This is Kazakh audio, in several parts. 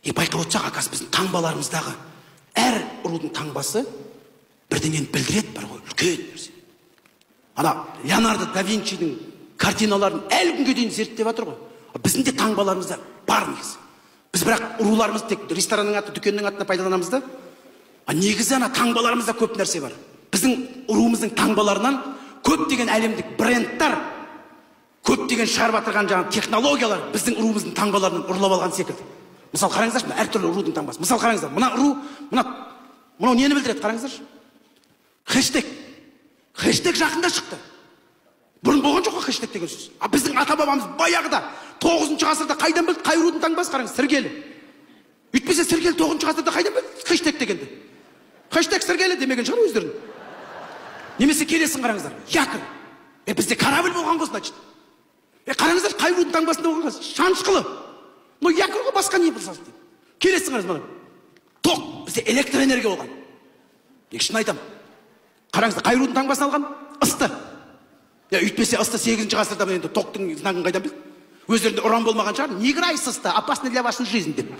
И байқап отырсақ, оказывается, біздің таңбаларымыздағы әр рудың таңбасы бірдеңені білдіреді бар ғой, үлкен нәрсе. Ана Леонардо да Винчидің картиналарын әлі күнге дейін зерттеп жатыр ғой. Біздің де таңбаларымызда бар негізі. Біз бірақ руларымызды тек ресторанның аты, дүкеннің атына пайдаланамыз да. А негізі ана таңбаларымызда көп нәрсе бар. Біздің руымыздың таңбаларынан көптеген әлемдік брендтар, көптеген шығарып жатырған жаңа технологиялар біздің руымыздың таңбаларынан ұрлап алған секілді. Мысалы қараңыздаршы, мына әртүрлі рудың таңбасы. Мысалы қараңыздар, мына ру, мынау нені білдіреді қараңыздаршы? Хэштег. Хэштег жақында шықты. Бұрын болған жоқ қой хэштег деген сөз. А біздің ата-бабамыз баяғыда 9-шы ғасырда қайдан білді қай рудың таңбасы қараңыз, Сіргелі. Өйтпесе Сіргелі 9-шы ғасырда қайдан білді хэштег дегенді? Хэштег Сіргелі демеген шығар өздерін. Немесе келесін қараңыздар, якорь. Бізде корабль болған ғой, значит. Қараңыздар, қай рудың таңбасында болған ғой? Шанышқылы. Но якорь ғой, басқа не болса. Келесін қараңыз, мына. Тоқ, бізде электроэнергия болған. Шын айтамын. Қараңыздар, қай рудың таңбасын алған? Ысты. Өйтпесе ысты 8-ші ғасырда енді тоқтың знагын қайдан білді? Өздерінде ұран болмаған шығар. Не играй с ысты, опасно для вашей жизни деп.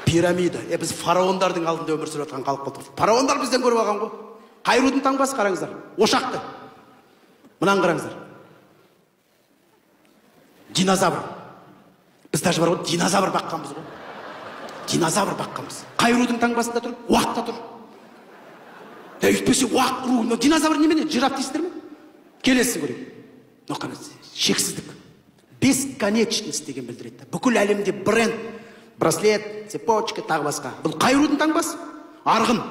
Пирамида. Біз фараондардың алдында өмір сүріп жатқан халық болдық. Фараондар бізден көріп алған ғой. Қай рудың таңбасы қараңыздар? Ошақты. Мынаны қараңыздар. Динозавр. Біз даже бар ғой, динозавр баққанбыз ғой. Динозавр баққанбыз. Қай рудың таңбасында тұр? Уақта тұр. Өйтпесе уақ ру, динозавр немене? Жираф дейсіздер ме? Келесі көрейік. Мынау қараңыз, шексіздік. Бесконечность деген білдіреді. Бүкіл әлемде бренд, браслет, цепочка, тағы басқа. Бұл қай рудың таңбасы? Арғын.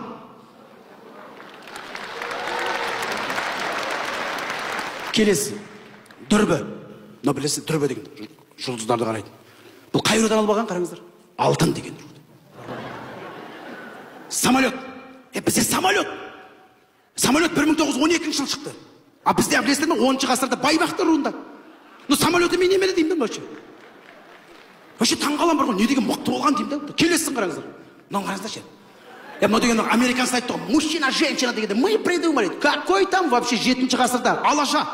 Келесі, дүрбі. Мынау білесіз, дүрбі деген жұлдыздарды қарайды. Бұл қай рудан алып алған қараңыздар? Алтын деген руд. Самолет. Бізде самолет. Самолет 1912 жылы шықты. А бізде білесіздер ме, 10-шы ғасырда Байбақты руында. Но самолеті мен немені деймін да вообще. Вообще таңғаламын бар ғой, не деген мықты болған деймін да. Келесін қараңыздар. Мынаны қараңыздаршы. Мынау деген американцы айтты ғой, мужчина, женщина дегенде мы придумали. Какой там вообще 7-ші ғасырда алаша.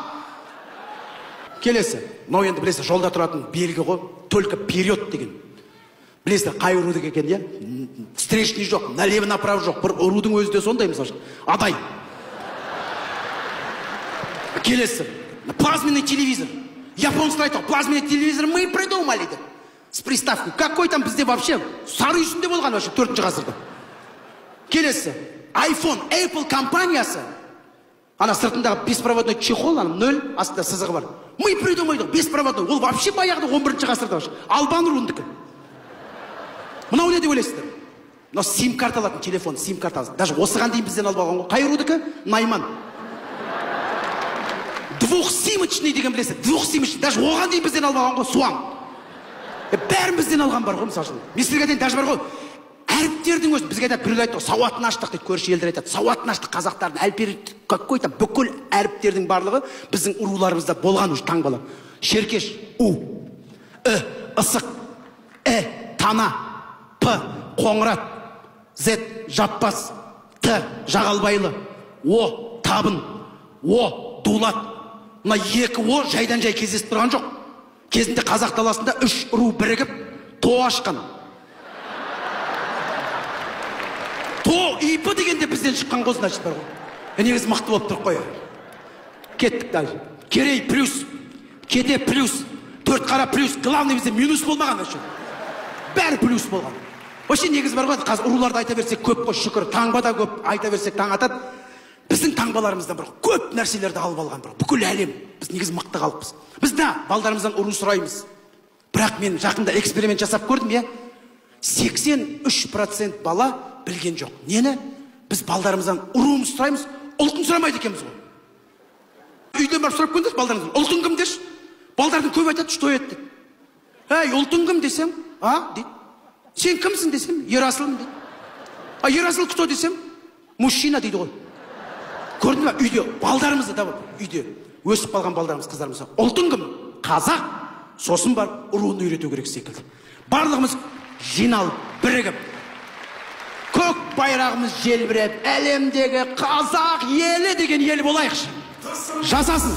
Келесі. Мынау енді білесіз, жолда тұратын белгі ғой, только вперед деген. Білесіздер, қай рудікі екен, иә? Встречный жоқ, налево направо жоқ. Бір рудың өзі де сондай, мысалы үшін. Адай. Келесі. Плазменный телевизор. Японцы айтты, плазменный телевизор мы придумали деп. С приставкой. Какой там бізде вообще сары үйсінде болған вообще 4-ші ғасырда. Келесі. iPhone, Apple компаниясы. Ана сыртындағы беспроводной чехол, ана нөл, астында сызығы бар. Мы придумали, беспроводной. Ол вообще баяғыда 11-ші ғасырда вообще. Албан руындікі. Мынау не деп ойлайсыздар? Мынау сим-карта алатын телефон, сим-карта алатын. Даже осыған дейін бізден алып алған ғой. Қай рудікі? Найман. Двухсимочный деген білесіз, двухсимочный. Даже оған дейін бізден алып алған ғой, суан. Бәрін бізден алған бар ғой, мысалы үшін. Мен сіздерге айтайын, даже бар ғой. Әріптердің өзін бізге айтады, біреулер айтады, сауатын аштық дейді, көрші елдер айтады, сауатын аштық қазақтардың, әліпбиі какой там бүкіл әріптердің барлығы біздің руларымызда болған уже таңбалар. Шеркеш, у, і, ысық, э, тана, П, Қоңырат, З, Жаппас, Т, Жағалбайлы, О, Табын, О, Дулат. Мына екі О жайдан жай кездесіп тұрған жоқ. Кезінде қазақ даласында 3 ру бірігіп то ашқан. То, ИП дегенде бізден шыққан ғой, значит бар ғой. Негізі мықты болып тұр қой. Кеттік дальше. Керей плюс, Кете плюс, Төрт қара плюс. Главный бізде минус болмаған вообще. Бәрі плюс болған. Вообще негізі бар ғой, қазір руларды айта берсек көп қой, шүкір, таңба да көп, айта берсек таң атады. Біздің таңбаларымыздан бір көп нәрселерді алып алған бір бүкіл әлем. Біз негізі мықты халықпыз. Біз да балдарымыздан ұру сұраймыз. Бірақ мен жақында эксперимент жасап көрдім, иә? 83% бала білген жоқ. Нені? Біз балдарымыздан ұруымыз сұраймыз, ұлтын сұрамайды екенбіз ғой. Үйден барып сұрап көріңдерші балдарыңыздан, ұлтың кім деші? Балдардың көбі айтады, что это деп. Әй, ұлтың кім десем, а дейді. Сен кімсің десем, Ерасылмын дейді. А Ерасыл кто десем, мужчина дейді ғой. Көрдің бе, үйде балдарымызды да үйде өсіп қалған балдарымыз, қыздарымыз, ұлтың кім? Қазақ. Сосын барып руын үйрету керек секілді. Барлығымыз жиналып, бірігіп, көк байрағымыз желбіреп, әлемдегі қазақ елі деген ел болайықшы. Жасасын.